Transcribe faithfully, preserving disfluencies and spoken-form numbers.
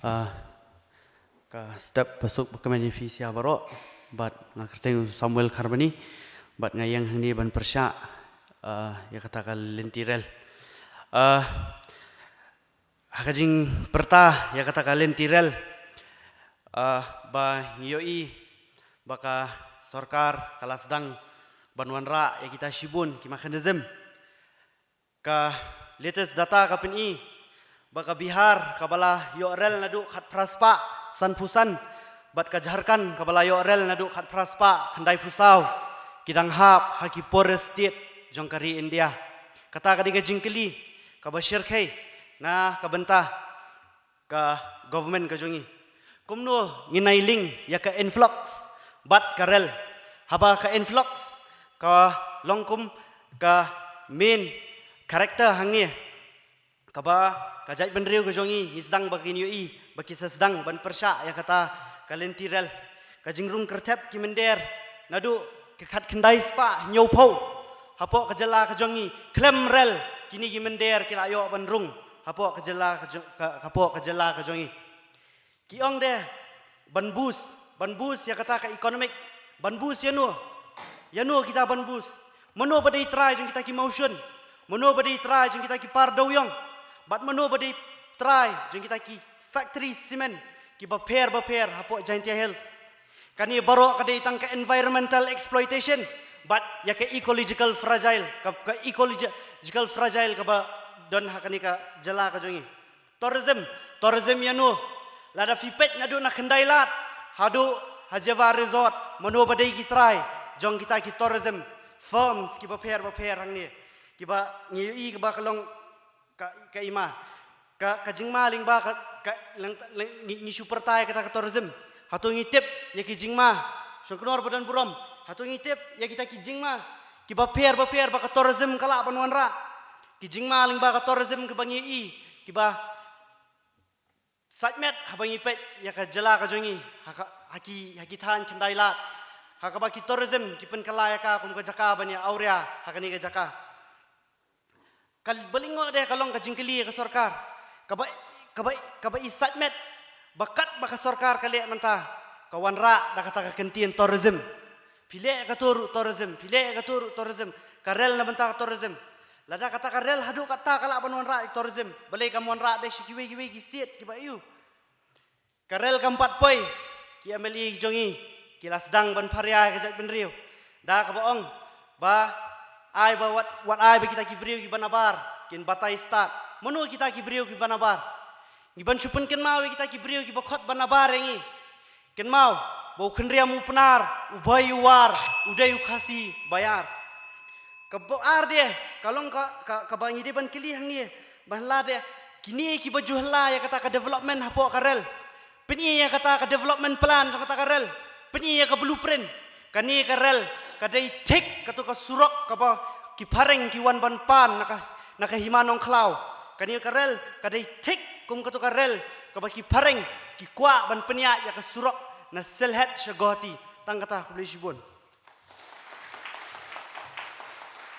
Ah, ka step ba suk ba kmen ïa phi sha baroh, bad nga kyrteng u Samuel Kharbani, bad nga ïeng hangne ban pyrshah, ah, ïa kata ka lynti rel. Ah, ha ka jingpyrta ïa kata ka lynti rel, ah, ba ngi ïohi ba ka sorkar ka la sdang ban wanrah ïa kita shibun ki mechanism. Ka latest data ka pyni ba ka Bihar kaba la ïoh rel naduh khatphra spah sanphew san, bad ka Jharkhand kaba la ïoh rel naduh khatphra spah khyndaiphew saw, ki dang hap ha ki poorest state jong ka ri India. Kata ka dei ka jingkylli kaba shyrkhei na ka bynta ka government ka jong ngi. Kumno ngin ai link ïa ka influx bad ka rel, haba ka influx ka long kum ka main character hangne, kaba ka jaitbynriew ka jong ngi ngi sdang ba kin ïohi ba ki sa sdang ban pyrshah ïa kata ka lynti rel. Ka jingrung kyrthep ki mynder naduh ka khatkhyndai spah hynñiewphew hapoh ka jylla ka jong ngi, khlem rel kine ki mynder ki la ïoh ban rung hapoh ka jylla ka jong, ka, hapoh ka jylla ka jong ngi. Ki ong de ban boost, ban boost ïa kata ka economic, ban boost ïano, ïano kita ban boost. Mano ba dei trai jong kita ki mawshun, mano ba dei trai jong kita ki par dewïong, bad mano ba dei trai jong kita ki factory cement kiba pher bapher hapoh Jaintia Hills. Kane baroh ka dei tang ka environmental exploitation bad ïa ka ecological fragile, ka, ka ecological fragile kaba don ha kane ka jylla ka jong ngi. Tourism, tourism ïano? Lada phi peit naduh na Khyndai Lad haduh ha Java Resort, mano ba dei ki trai jong kita ki tourism firms kiba pher bapher hangne, kiba ngi ïohi kiba ka long ka, ka ima, ka, ka jingma lyngba ka, ka lang, lang, ngi, ngi shu pyrta ïa kata ka tourism. Hato ngi tip ïa ki jingma, shongknor ba don burom, hato ngi tip ïa kita ki jingma kiba pher bapher ba ka tourism ka lah ban wanrah? Ki jingma lyngba ka tourism kiba ngi ïohi kiba sait met haba ngi peit ïa ka jylla ka jong ngi ha ka, ha ki, ha ki thaiñ Khyndai Lad, ha kaba ki tourism ki pynkylla ïa ka kum ka jaka ban ïa awria ha kane ka jaka. Ka ba lyngngoh de ka long ka jingkylli ïa ka sorkar, kaba, kaba, kaba i sait met ba katba ka sorkar ka leh mynta, ka wanrah da kata ka kyntien tourism. Phi leh kato ruh tourism, phi leh kato ruh tourism, ka rel na bynta ka tourism. Lada kata ka rel haduh katta ka lah ban wanrah ïa ka tourism, balei kam wanrah de sha kiwei kiwei ki state kiba aiu? Ka rel kam pat poi, ki M L A ki jong ngi ki la sdang ban pharia ïa ka jaitbynriew da kaba ong ba ai ba wat, wat ai ba kita ki briew kiba nabar kin batai stad. Mano kita ki briew kiba nabar? Ngi ban shu pynkynmaw ïa kita ki briew kiba khot ban nabar ïa ngi. Kynmaw ba u Khynriam u Pnar, u Bhoi u War, u dei u Khasi ba ïar. Kaba ar de ka long ka, ka, kaba ngi dei ban kylli hangne, ba la de kine kiba ju hla ïa kata ka development hapoh ka rel, pyni ïa kata ka development plan jong kata ka rel, pyni ïa ka blueprint. Kane ka rel ka dei thik kato ka surok kaba ki phareng ki wan ban pan na ka, na ka Hima Nongkhlaw. Kane ka rel ka dei thik kum kato ka rel kaba ki phareng ki kwah ban pynïaid ïa ka surok na Sylhet sha Guwahati. Tang kata, khublei shibun.